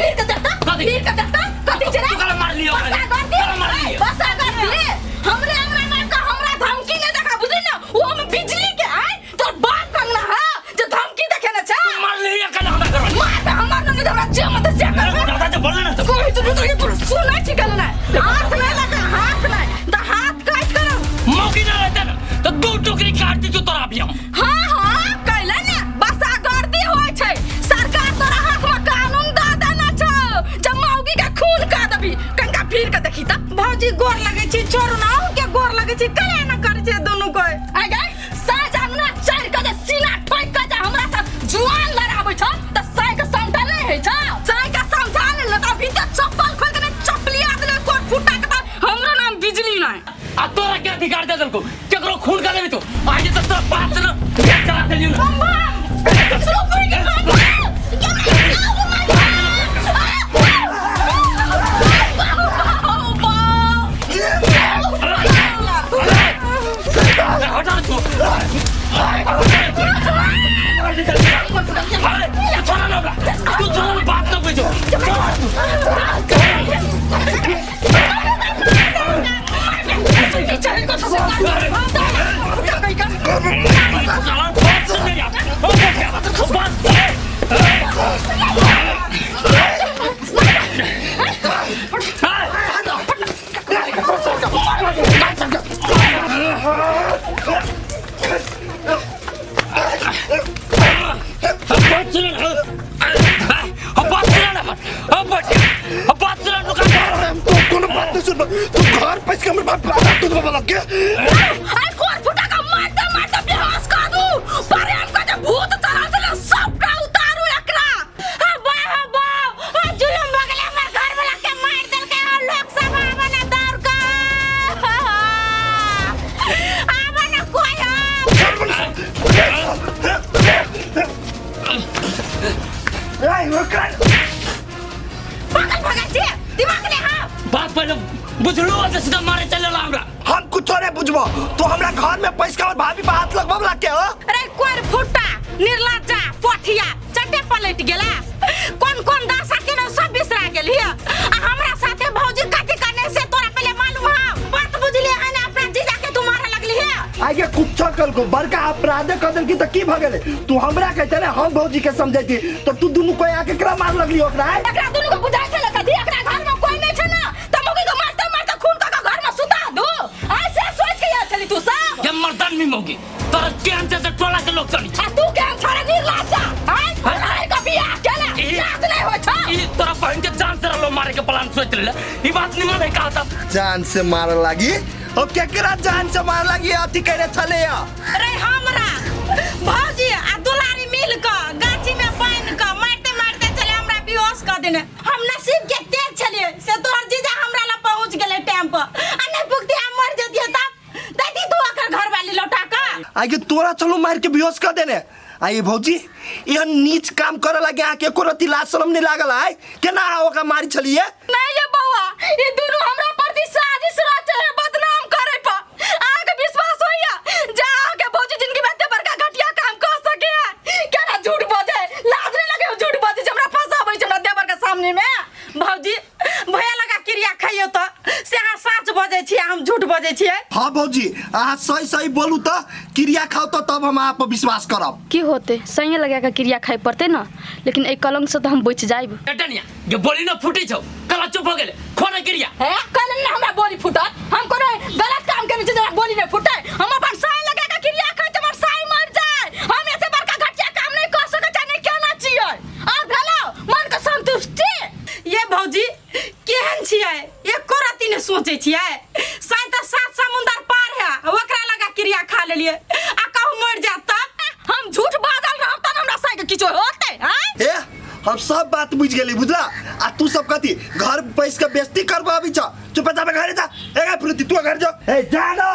फिर के देखता कथी? फिर के देखता कथी छै रे तू कला मारलियो ओकरा? बसा कर दी कला मारलियो? बसा कर दी हमरे अंगना में आबि के हमरा धमकी नहीं देखा बुझली ना वो हम बिजली के आय तोर बाप के अंगना है जो धमकी देखे ना छै मारलियो कला हमरा घर मार दे हमर नंगे हमरा जे मन से कर दादा जे बोलले ना तो कोई तो तो ये तोर सुनै छी गल नहीं हाथ नहीं लगा हाथ नहीं त हाथ काट कर मौकी ना रहता ना तो दू टुकड़ी काट दी तू तोरा अभी हम हाँ हाँ कैले ने बसा गर्दी होय छै सरकार तोरा हाथ में कानून द देना छौ जब मौगी के खून कर देबी कनका फिर के देखी त भौजी गोर लगै छी छोड़ू ना अहूँ के गोर लगै छी कले ना करै छै दुनू कोई आ गए साँझ अंगना चढ़ के जे सीना ठोक के जे हमरा से जुआन लड़ाबै छौ त साँझ के समटा नहीं होइ छौ साँझ के समझा ले त अभी त चप्पल खोल के ने चपलिया देले कोर फुटा के त हमरो नाम बिजली नहीं आ तोरा के अधिकार दे देलको केकरो खून कर देबी तू आज तक तोरा बाप से ना चला देलियो ना बम बम शुरू कर के हटा तू अरे छोड़ा ना हमरा तू छोड़ा ना बात ना बुझो साला बात सुन मेरी ओ बच गया बात बात सुन ना बात सुन ना बच गया बात सुन ना तू कोनो बात नहीं सुनबा तू घर पैस के हमर बाप बाप तू बाबा लग के अरे कोर फुटा का मारते मारते बेहोश कर दू पर हमका जे भूत चढ़ा देले सबटा उतारू एकरा हा बा हा बा हा जुलुम भ गेलै हमर घर वाला के मार देलकै हा लोक सब आबे ना दौड़ के आबे ना कोई हा ए ओकरा पागल भऽ गेल छी दिमाग ले हा बात पहले बुझलू से सीधा मारे चले ला हमरा हम कुछो नहीं बुझबो तू हमरा घर में पैस के हमर भाभी पर हाथ लगबा लग के हो अरे कोर फुटा निर्लज्जा पोठिया चटे पलट गेला कोन कोन दशा के न सब बिसरा गेल हिय आ हमरा साथे भौजी कथी करने से तोरा पहले मालूम हा बात बुझले है ना अपना जीजा के तू मारे लगली है आगे कुछो कल को बड़का अपराध कर देलकी त की भ गेलै तू हमरा कहते ने हम भौजी के समझैती तो तू दुनू कोई आके केकरा मार लगली ओकरा आय? एकरा दुनू के बुझाइ छै कथी एकरा घर में कोई नहीं छै ना त मौगी के मारते मारते खून क के घर में सुता दू ऐसे सोच के आयल छली तू सब के मर्दन भी मौगी तोरा केहन से टोला के लोग चली आ तू केहन छरे निर्लज्जा आय आय के बियाह केला लाज नहीं होइ छौ ई तोरा बहन के जान से रहलो मारे के प्लान सोच ले ई बात निमन है का तब जान से मार लागी और केकरा जान से मार लागी अथी करे छले या रे हमरा भौजी आ दुलारी मिल क गाछी में पानि क मारते मारते चले हमरा बेहोश क देने हम नसीब के तेज छलिए से तोहर जीजा हमरा ला पहुंच गेले टाइम पर आ नहीं पुगती हम मर जतिए तब दैती तू ओकर घरवाली लौटा क आगे तोरा चलो मार के बेहोश कर देने आइए भौजी यह नीच काम करे लागे आके एको रति लाज शरम नहीं लागल आय केना अहाँ ओकरा मारी छलिए नहीं ये बउआ ये दोनों हमरा प्रति साजिश रचे है बदनाम करे पर अहाँ के विश्वास होइया जे अहाँ के भौजी जिंदगी में एते बड़का घटिया काम कर सके है केना झूठ बजे लाज नहीं लगे हो झूठ बजे जे हमरा फंसाबै छै हमरा देवर के सामने में भौजी भैया लगा क्रिया खाइयो तो से अहाँ साँच बजै छियै हम झूठ बजै छियै हाँ भौजी अहाँ सही सही बोलू तऽ क्रिया खाउ तऽ तब हम अहाँ पर विश्वास करब की होते सही लगा के क्रिया खाए पड़ते ना लेकिन एहि कलंक से तो हम बच जाइब टनिया जे बोली न फूटी छौ कला चुप हो गेले खोने क्रिया है कल ने हमरा बोली फूटत हम कोनो गलत काम केने छी जे हमरा बोली नहीं फूटे हम अपन साई लगा के क्रिया खाइ त हमर साई मर जाए हम ऐसे बड़का घटिया काम नहीं कर सकै छै नहीं केना छियै और भेलो मन के संतुष्टि ये भौजी केहन छियै एको रत्ती नहि सोचै छियै साइ तऽ सात समुंदर पार है ओकरा लगा क्रिया खा लेलियै आ कहूँ मरि जायत तब हम झूठ बाजल रहब तब हमरा साई के किछो होतै आँय ए हम सब बात बुझ गेली बुझला आ तू सब कथी घर पैस के बेइज्जती करबा अभी छ चुप जा घरे जा ए प्रीति तू घर जा ए जा ना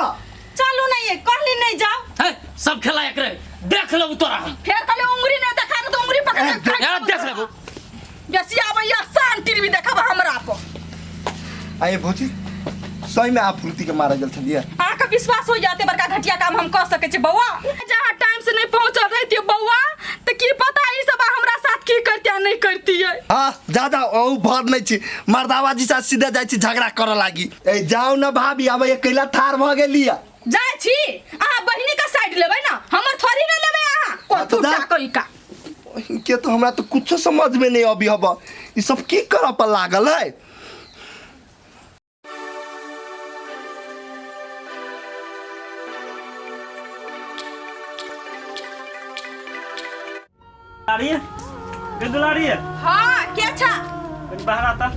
चलू नहीं ये कहली नहीं जाओ है सब खेला एकरे देख लेबू तोरा हम फेर कहले उंगली नहीं देखा न तो उंगली पकड़ के खाइ ए, देख लेबू बेसी आबैया शान टीवी देखब हमरा पर आइए भौजी सही में आप फुर्ती के मारा गेल छलिए अहाँके विश्वास हो जाते बड़का घटिया काम हम कऽ सकै छी बौआ जहाँ टाइम से नहीं पहुँचल रहती बौआ तऽ की पता ई सब हमरा साथे की करते आ नहीं करतियै। हाँ जा जा, अहूँ भर नहीं छी, मर्दावा जी साथ सीधा जाइ छी झगड़ा करऽ लागी। ए जाउ न भाभी, अब अकेला थार भऽ गेली। जाइ छी, अहाँ बहिनी के साइड लेबै ना, हमर थोड़ी ना लेबै अहाँ। हाँ, तो कथू जा। टा कही का के तो हमरा तो कुछो समझ में नहीं अभी हब, ई सब की करऽ पर लागल है। दुलारी गे दुलारी। हाँ के छा? कनी बाहर आता।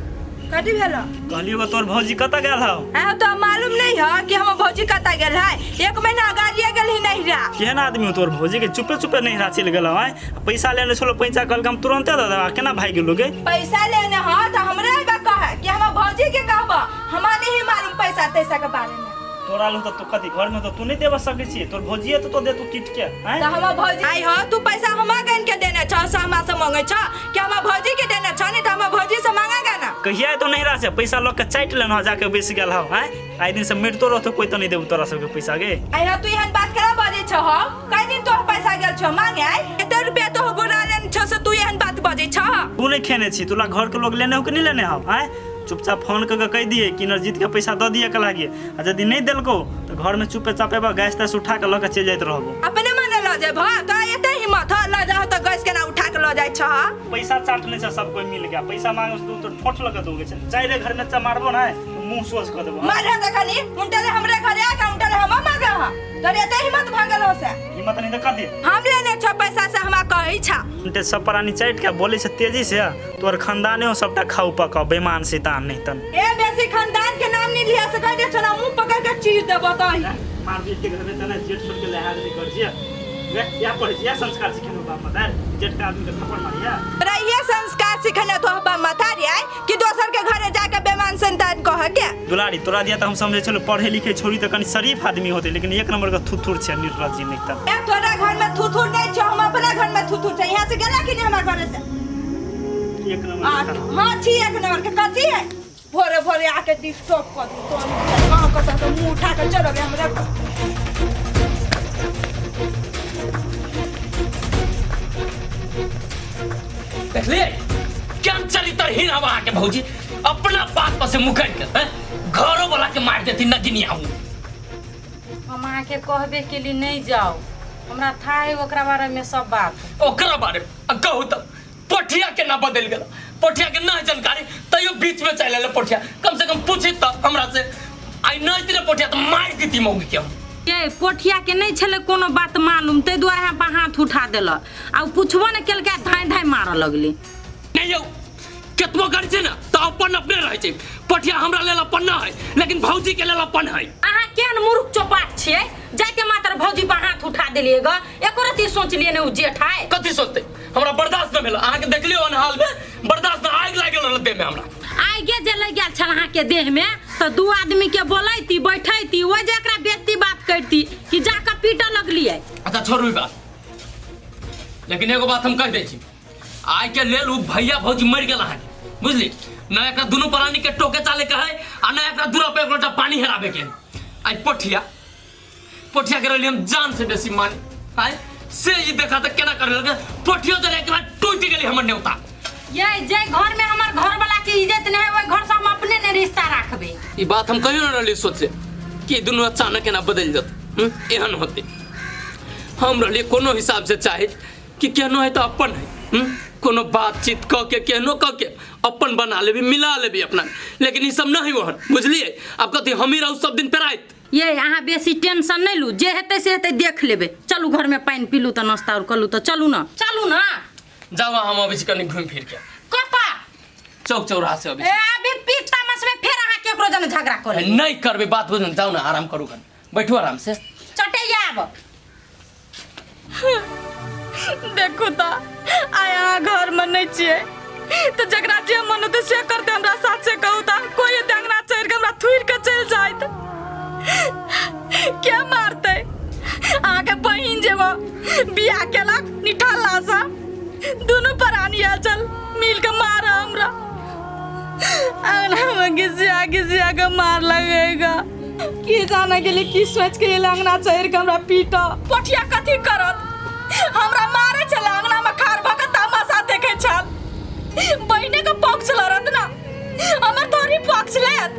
कथी भेल? कहलियो तोर भौजी कतऽ गेल हौ? आ तो मालूम नहीं है कि हम भौजी कतऽ गेल है। एक महीना अगाड़िए गेल ही नहीं रहा। केहन आदमी हो तोर भौजी के, चुपे चुपे नहीं रहा चलि गेल हौ आँय? पैसा लेने छलो, पैसा कहलक हम तुरंते दऽ देब, आ केना भागि गेलो गे? पैसा लेने हाँ तो हमरे अइबा कहे कि हम भौजी के कहब? हमरा नहीं मालूम पैसा तैसा के बारे में। तोरा लग तऽ तू कथी घर में तऽ तू नहीं देबऽ सकै छी, तोर भौजिए तऽ तो दे तू कीट के आँय? तो हमर भौजी आई हो, तू पैसा हमरा गन के देने छ से हमरा से मांगे छ कि हमर भौजी के देने छ? नहीं तो हमर भौजी से मांगेगा ना। कहिया तो नहीं रहा से पैसा लऽ के चाटि लेना जाके बैस गेल हौ आँय? आइ दिन से मरितो रहतो कोई तो नहीं देबो तोरा सबके पैसा गे। आई हो, तू एहन बात करा बजै छ हो? कई दिन तोहर पैसा गेल छ मांगे आई, एते रुपया तो बुरा लेने छ से तू एहन बात बजै छ? तू नहीं खेने छी, तोरा घर के लोग लेने हो कि नहीं लेने हो आँय? चुपचाप फोन कऽ के कहि दिए कि नरजीत के पैसा दऽ दिए कल आगे, आ यदि नहीं देलको तऽ घर में चुपे चापे बा गैस तैस उठा के लऽ के चलि जाइत रहबो। अपने मने लऽ जेबह तो एते हिम्मत ह? लऽ जाहो तऽ गैस केना उठा के लऽ जाइ छ? पैसा चाटने छै सब कोई मिल गया, पैसा मांगे तू तो ठोठ लऽ के दोगे छै, चाहे रे घर में चा मारबो ना तो मुंह सोझ कऽ देबो। मारे देखनी उनटले हमरे घरे आ के उनटले हम मांगे ह, तोरे एते हिम्मत भऽ गेल हो से? हिम्मत नहीं तऽ कथी हम लेने छ पैसा से हमरा कहै छ। उनटे सब प्राणी चाटि के बोले छै तेजी से, तोहर खानदाने हो सबटा खाऊ पकाऊ बेईमान शैतान नहीं तन। ए बेसी खानदान के नाम नहीं लिया से कह दे छना, मुंह पकड़ के चीर देबो तही। मार पीट के घर में तना जेठ छोड़ के लहा दे कर छिया वे या पढ़े या संस्कार सिखेलो बाप मदार, जेठ के आदमी के थप्पड़ मारिया। तोरा ये संस्कार सिखने तो बाप मतारी आए कि दोसर के घरे जाके बेमान संतान कह के। दुलारी तोरा दिया तऽ हम समझै छलहुँ पढ़े लिखे छोड़ी तऽ कनी शरीफ आदमी होते, लेकिन एक नंबर के थुथुर छै निर्लज्ज नहीं तऽ। ए तोरा घर में थुथुर नहीं छौ, हम अपना घर में थुथुर छै। यहाँ से गेला कि नहीं हमरा घरे से? एक नंबर आ के खराब। हाँ छी एक नंबर के कथी है, भोरे भोरे आके डिस्टर्ब कर दी तो कहाँ कतऽ से मुंह उठा के चलो हमरा। देखलिए केहन चरित्रहीन हवा अहाँके भौजी, अपना बात पर से मुकरि के हैं, घरो वाला के मारि देती नगिनिया हूँ। हम अहाँके कहबे के लिए नहीं जाओ, हमरा था है ओकरा बारे में सब बात। ओकरा बारे में आ कहू तऽ पोठिया के ना बदलि गेल, पोठिया के ना जानकारी तैयो बीच में चलि एलै पोठिया, कम से कम पूछी तऽ हमरा से आइ नहि दिले पोठिया तऽ मारि देती मौगी के हम। ये पोठिया के नहीं छलै कोनो बात मालूम, ताहि दुआरे हम पर हाथ उठा देलक, आ उ पुछबो ने केलकै आ धाँइ धाँइ मारऽ लगलै। नहीं यौ, केतबो करै छै ने तऽ अपन अपने रहै छै, पोठिया हमरा लेल अपन न है लेकिन भौजी के लेल अपन है। अहाँ केहन मूर्ख चौपाट छियै, जाइते मात्र भौजी पर हाथ उठा देलियै ग, एको रत्ती सोचलियै ने उ जेठ है। कथी सोचतै, हमरा बर्दाश्त न भेल, अहाँके देखलियौ हन हाल में बर्दाश्त न, आगि लागि गेल रहल देह में हमरा। आगे जे लागि गेल छल अहाँके देह में तऽ दू आदमी के बोलैती बैठैती, ओहि जे एकरा बेइज्जती बात करती कि जाकऽ पीटऽ लगलियै। अच्छा छोड़ू ई बात, लेकिन एगो बात हम कहि दै छी, आइ के लेल उ भैया भौजी मरि गेल अहाँके, बुझली न? एकरा दुनू प्राणी के टोके चाले के है आ न एकरा दूरा पे एक लोटा पानी हेराबे के है। आइ पोठिया पोठिया के रहली हम जान से बेसी मानी, आइ से ई देखा तऽ केना करे लगे पोठियो तऽ एक बार टूटि गेली हमर न्योता। ये जे घर में हमर घर वाला के इज्जत नहीं है ओहि घर से हम अपने ने रिश्ता राखबे। ई बात हम कहियो न रहली सोचले कि दुनू अचानक एना बदलि जत, एहन होते। हम रहली कोनो हिसाब से चाहे कि केहनो है तो अपन है, कोनो बातचीत कऽ के केहनो कऽ के अपन बना लेबी मिला लेबी अपना, लेकिन ई सब नहीं ओहन, बुझलिए? आब कथी हमही रहू सब दिन पेराइत। ये अहाँ बेसी टेंशन नहीं लू, जे हेतै से हेतै देख लेबै। चलू घर में पानि पीलू तऽ नाश्ता और कलू तऽ चलू ना, चलू ना। जाओ हम अबै छी कनी घूमि फिर के। कतऽ? चौक चौराहा से अबै ए अभी पीता मस में फेर अहाँ केकरो जने झगड़ा करे। छी। नहीं करबै बात बुझ, जाओ ना आराम करू कनी, बैठू आराम से। चटैया आब। देखू तऽ आइ अहाँ घरमे नहि छियै तऽ जकरा जे मन होतै से करतै हमरा साथ, से कहू तऽ कोइ एते अंगना चढ़ि कऽ हमरा थुरि कऽ चलि जाइत, के मारतै? अहाँके बहिन जे वो बियाह केलक निठल्लासँ, दुनू प्राणी आयल छल मिल कऽ मारऽ हमरा, अंगनामे घिसिया घिसिया कऽ मार लगेगा। की जाने गेली की सोच के एलै अंगना चढ़ि कऽ हमरा पीटऽ। पोठिया कथी करत, हमरा मारे छलै अंगनामे खाड़ भऽ कऽ तमाशा देखै छलै। बहिने के पक्ष लड़त ना, हमर थोड़ी पक्ष लेत।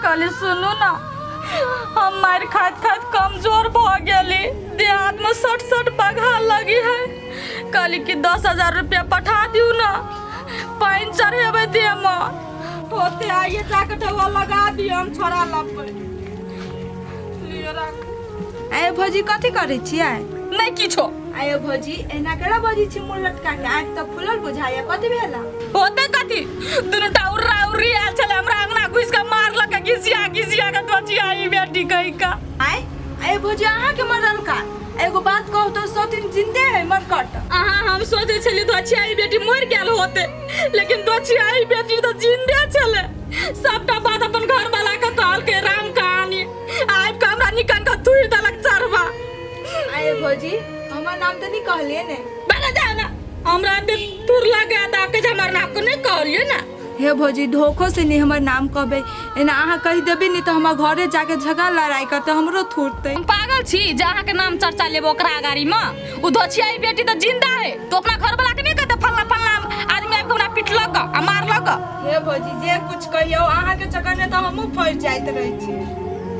कहली सुनू ना, हम मारि खाइत खाइत कमजोर भऽ गेली, देहात में सट सट बघा लगी है। कहली कि 10,000 रुपया पठा दियौ ना, पानि चढ़ेबै देह में, होते आइए जाके ठेहुआ लगा दियौ, हम छोड़ा लपबै। लिअ राखू। आय भौजी कथी करै छियै? नहि किछो। आयो भौजी एना केना बजै छी मुँह लटका के, आँखि तऽ फुलल बुझाइया, कथी भेला? होते कथी, दुनूटा उर्रा उर्री आयल छलै हमरा अंगना घुसि कऽ मारलक, घिसिया घिसिया कऽ दोचिया ई बेटी कहि कऽ। आय आय भौजी अहाँके मरलका? एगो बात कहू तऽ सौतिन जिंदे है मरकट? अहाँ हम सोचै छलियै दोचिया ई बेटी मरि गेल होते, लेकिन दोचिया ई बेटी तऽ जिंदे छलै। सबटा बात अपन घर वाला के कहलकै राम कहानी, आबि कऽ हमरा निकन कऽ थुरि देलक चरवा। आय भौजी हमर नाम तऽ नहि कहलियै ने? बना जा ना, हमरा दे तुर लगा दा के हमर नाम को नहीं कहलिए ना। हे भौजी धोखो से नहीं हमर नाम कहबै, एना अहाँ कहि देबै नहीं तऽ हमर घरे जाके झगड़ा लड़ाई करतै, हमरो थुरतै। हम पागल छी जे अहाँ के नाम चर्चा लेब ओकरा अगाड़ी में? उ धोछियाई बेटी तऽ जिंदा है, तो अपना घर वाला के नहीं कहते फल्ला फल्ला आदमी आबि के हमरा पिटलक आ मारलक। हे भौजी जे कुछ कहियौ, अहाँ के चक्कर में तऽ हमहूँ फंसि जाइत रहै छी।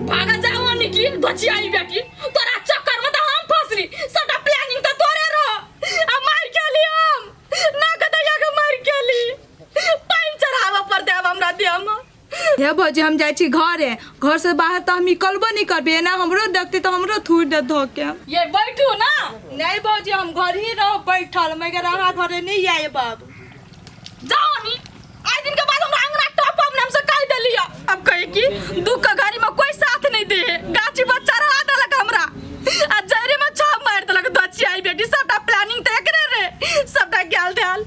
भागल जाओ निकी धोछियाई बेटी, तोरा चक्कर में तऽ हम फंसली, सबटा प्लानिंग तऽ तोरे रह, आ मारि केली हम ना कतैया के मारि केली, पानि चढ़ाबऽ पड़तै आब हमरा देह में। हे भौजी हम जाइ छी घरे, घर से बाहर तऽ हम निकलबो नहीं करबै, एना हमरो देखतै तऽ हमरो थूर देत धोके। ये बैठू ना। नहीं भौजी हम घर ही रहब बैठल, मगर अहाँ घरे नहीं आयब आब। जाओ नी, आइ दिन के बाद हमरा अंगना टॉप अप नाम से कहि देलियै। अब कहे कि दुख के घड़ी में